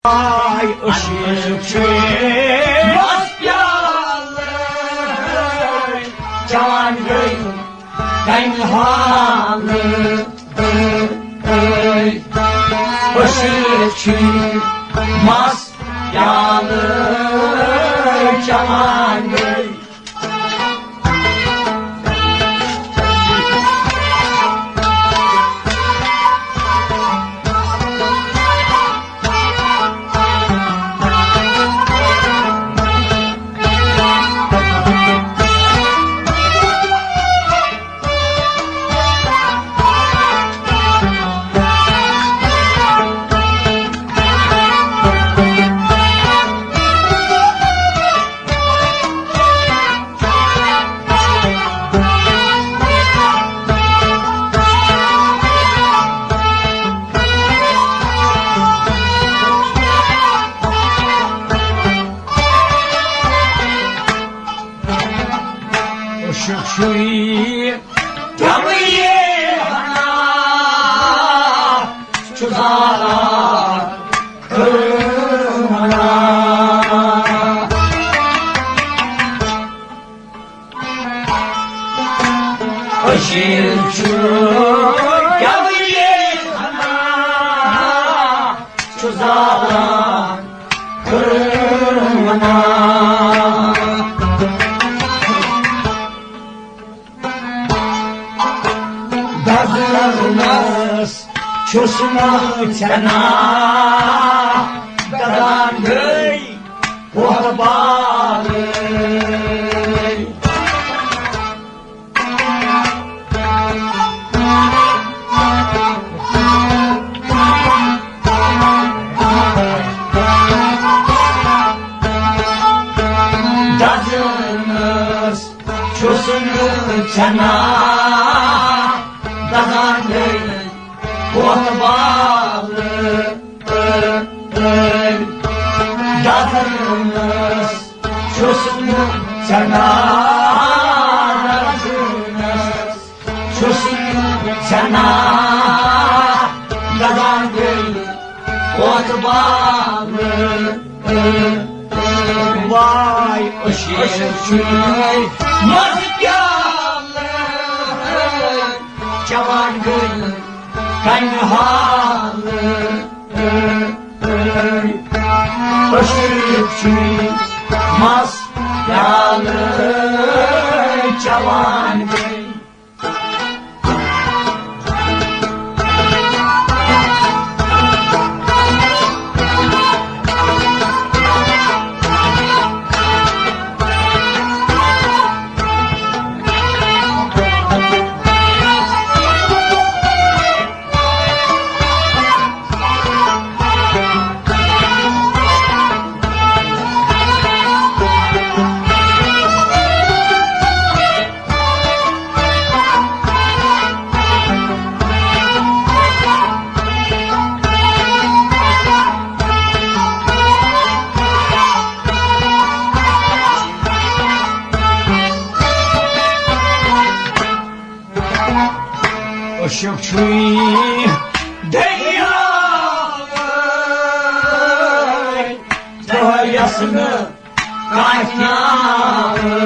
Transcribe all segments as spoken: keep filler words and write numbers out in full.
آے عشق چھُ مست پیالہٕ چٮ۪وان گٔے کَنہِ حالہٕ۔ عشق چھُ مست پیالہٕ چٮ۪وان گٔے۔ عشق چھُے تَمے ہنا چھُ زالان کٲم ہنا۔ عشق چھُ تَمے ہنا چھُ زالان کٲم ہنا۔ دزنس چھُس نہٕ ژھٮ۪نا، دزان گٔے وۄتھ بالٕے۔ دزنس چھُس نہٕ ژھٮ۪نا، دزان گٔے وۄتھ بالہٕ۔ دزنس چھُس نہٕ ژھٮ۪نا، دزنس چھُس نہٕ ژھٮ۪نا، دزان گٔے وۄتھ بالہٕ۔ واے عشق چھُے مست پیالہٕ چٮ۪وان گٔے کَنہِ حالہٕ۔ عشق چھُے مست پیالہٕ چٮ۪وان گٔے۔ عشق چھُے دٔریاوے، دٔریاوس نہٕ کانٛہہ ناوٕے۔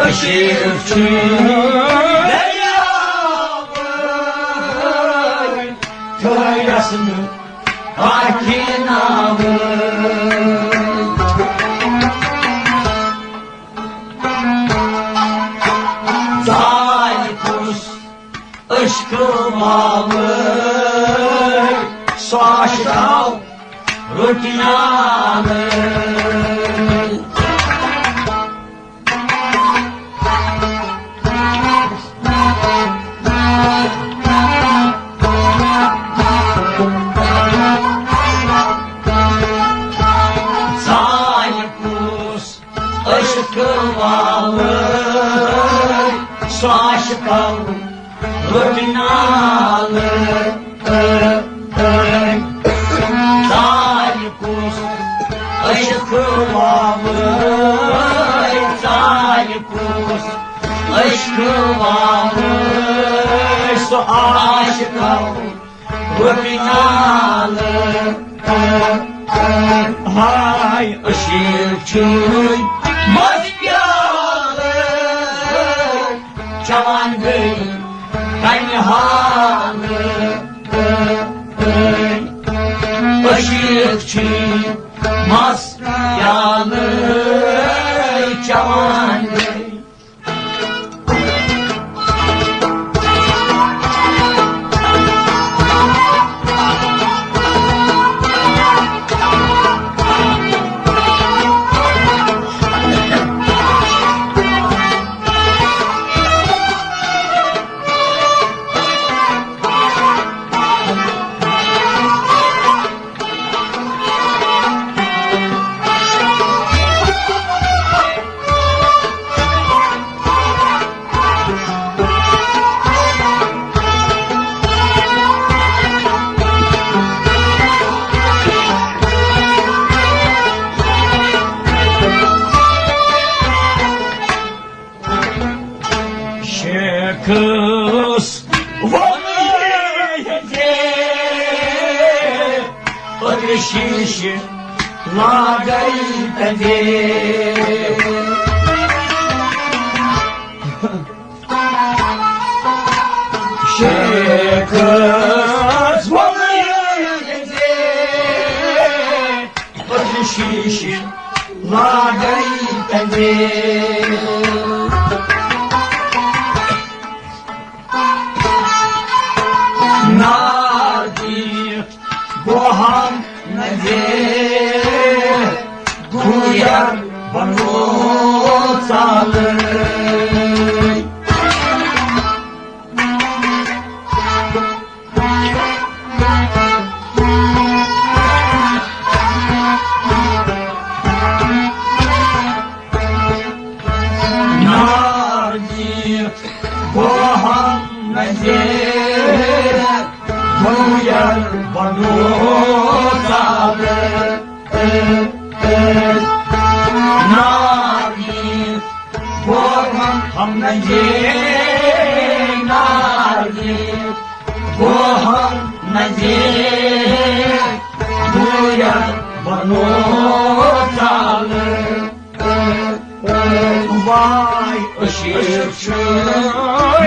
عشق چھُ دٔریاوٕے، دٔریاوس نہٕ کانٛہہ ناوٕے۔ ژاے کُس عشق واوٕے، سُہ عاشق آو رُکیٛاونہٕ۔ ژاے کُس عشق واوٕے، سُہ عاشق آو رُکیٛاونہٕ۔ ژاے کُس عشق واوٕے، ژاے کُس عشق واوٕے، عاشقو وٕنۍ نالہٕ۔ ہاے عشیٖق چھُے مَس پیالہٕ، چٮ۪وان گٔے کَنہِ حالہٕ۔ عشیٖق چھُے مَس پیالہٕ، چٮ۪وان گٔے۔ شیخس ووٚن یہِ زِ أتھۍ شیٖشہِ لاگَے تَتہِ۔ شیخس ووٚن یہِ زِ أتھۍ شیٖشہِ لاگَے تَتہِ۔ نار دِتھ بوہم نہ زِ گُرٮ۪ر بنو ژالٕے۔ نار دِتھ بوہم نہ زِ گُرٮ۪ر بنو ژالٕے۔ نار دِتھ بوہم نہ زِ، نار دِتھ بوہم نہ زِ گُرٮ۪ر بنو ژالٕے۔ واے عشیٖق چھُے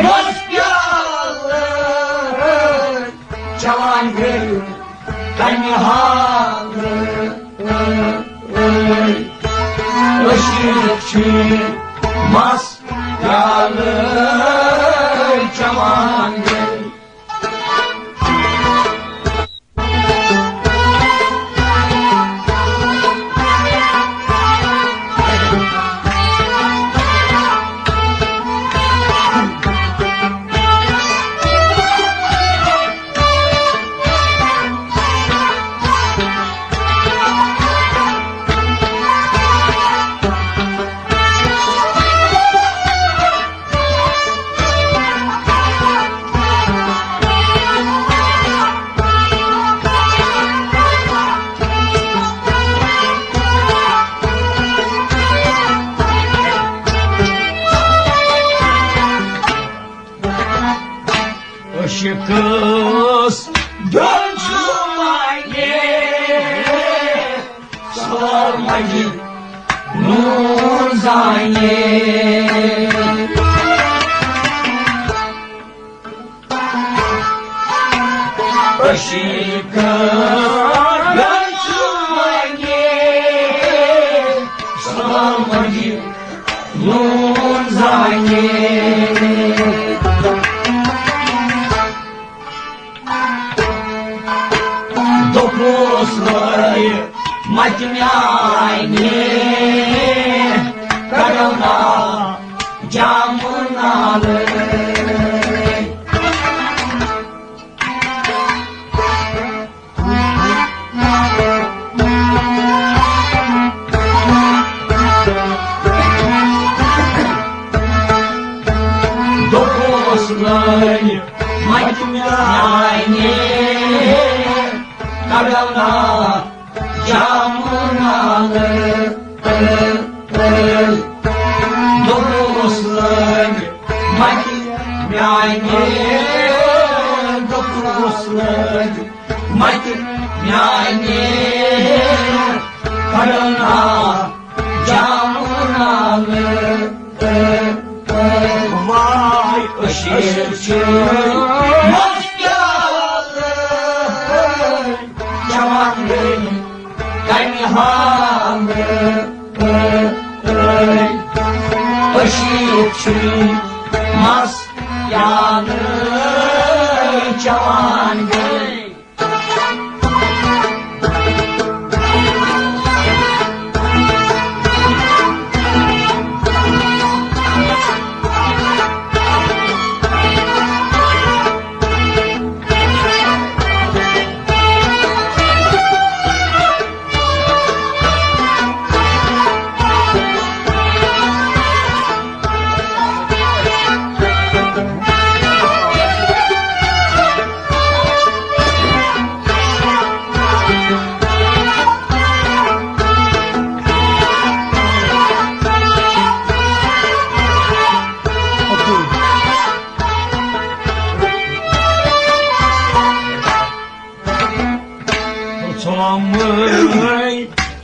مَس پیالہٕ، چٮ۪وان گٔے کَنہِ حالہٕ۔ عشیٖق چھُے مَس پیالہٕ، چٮ۪وان گٔے۔ عشقس دل چھُ وۄنۍ سورمجہِ نوٗن زانہِ۔ عشقس دل چھُ وۄنۍ سورمجہِ نوٗن زانہِ۔ دوٚپُس وٲرۍ مَتہِ میٛانہِ، کَڑو نا جامہٕ نالہٕ۔ دوٚپُس وٲرۍ مَتہِ میٛانہِ، کَڑو نا جامہٕ نالہٕ۔ دوٚپُس وٲرۍ مَتہِ میٛانہِ، متہِ میانہِ کڑنا جانان۔ واے أشیٖر چھِ مَس پیالہٕ چٮ۪وان گٔے کَمہِ حالہٕ۔ أشیٖر چھِ مَس پیالہٕ چٮ۪وان گٔے۔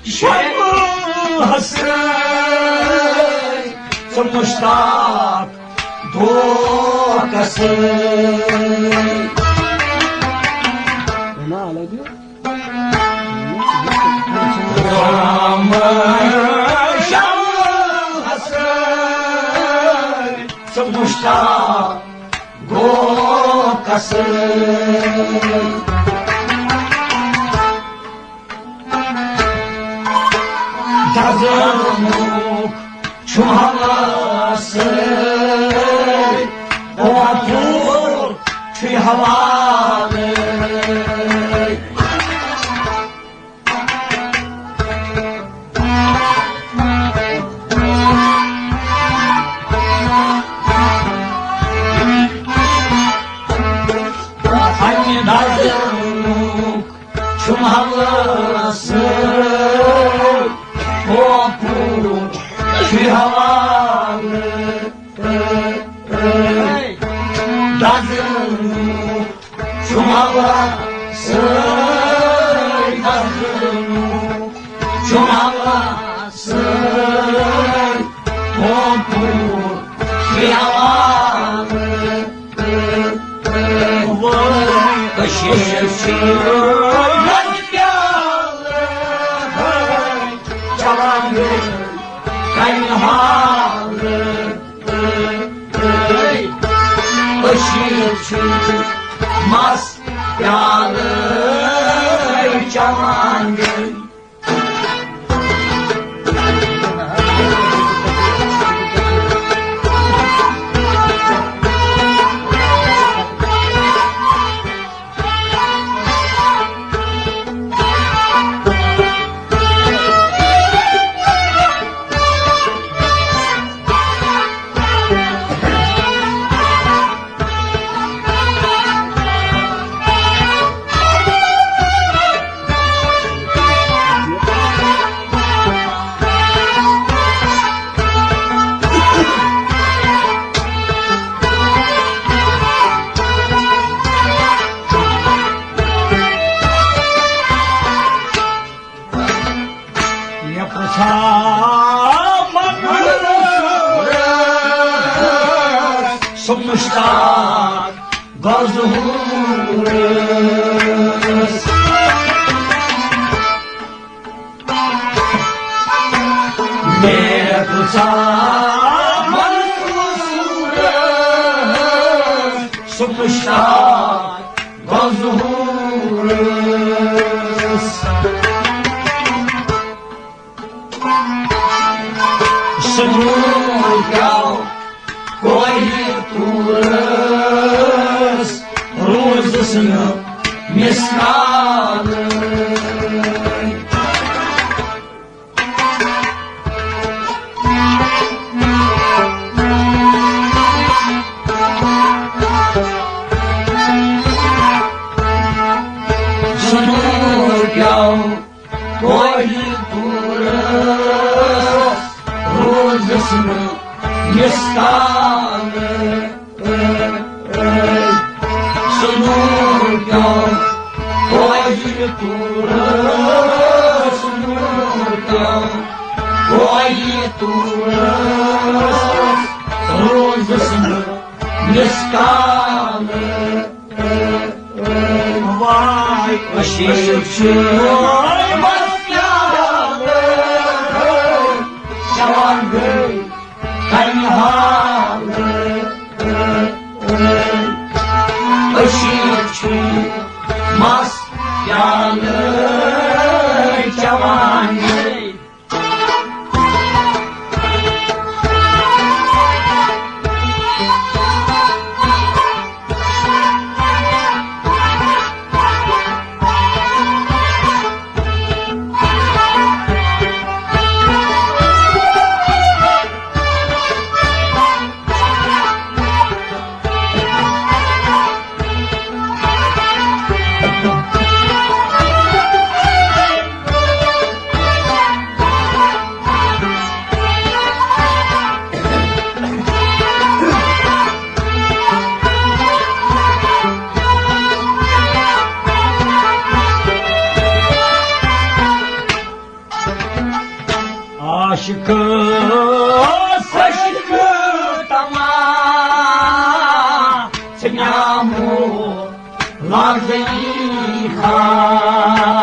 شمعس ژٕ مشتاق دھوکس۔ رام شمعس ژٕ مشتاق گوکس۔ دزنُک چھُ ہواسہٕ، اوتُر چھُ حوالہٕ۔ اَمہِ دزنُک چھُم حواسہٕ، اوتُر چھُ حوالہٕ۔ دزنُک چھُم حواسہٕ، دزنُک چھُم حواسہٕ، اوتُر چھُ حوالہٕ۔ کٔشیٖر چھِ لَنٛجہِ پیالہٕ چٮ۪وان گٔے کَمہِ حالہٕ۔ کٔشیٖر چھِ مَس پیالہٕ چٮ۪وان گٔے۔ مےٚ پرٛژھا منظورس، سُہ مُشتاق غزہورس۔ مےٚ پرٛژھا منظورس، سُہ مُشتاق غزہورس۔ سُہ نوٗر پیوٚو کوہہِ طورس، روٗزس نہٕ مِثالٕے۔ تورس نوٗر تہٕ وۄنۍ تورس روزس نہٕ مِس کالہٕ۔ واے أشیٖر چھِ مَس پیالہٕ، چٮ۪وان گٔے کَنہِ حالہٕ۔ أشیٖر چھِ مَس پیالہٕ، چٮ۪وان گٔے۔ عاشق، عاشق تمام ژھنیامو لازئی خان۔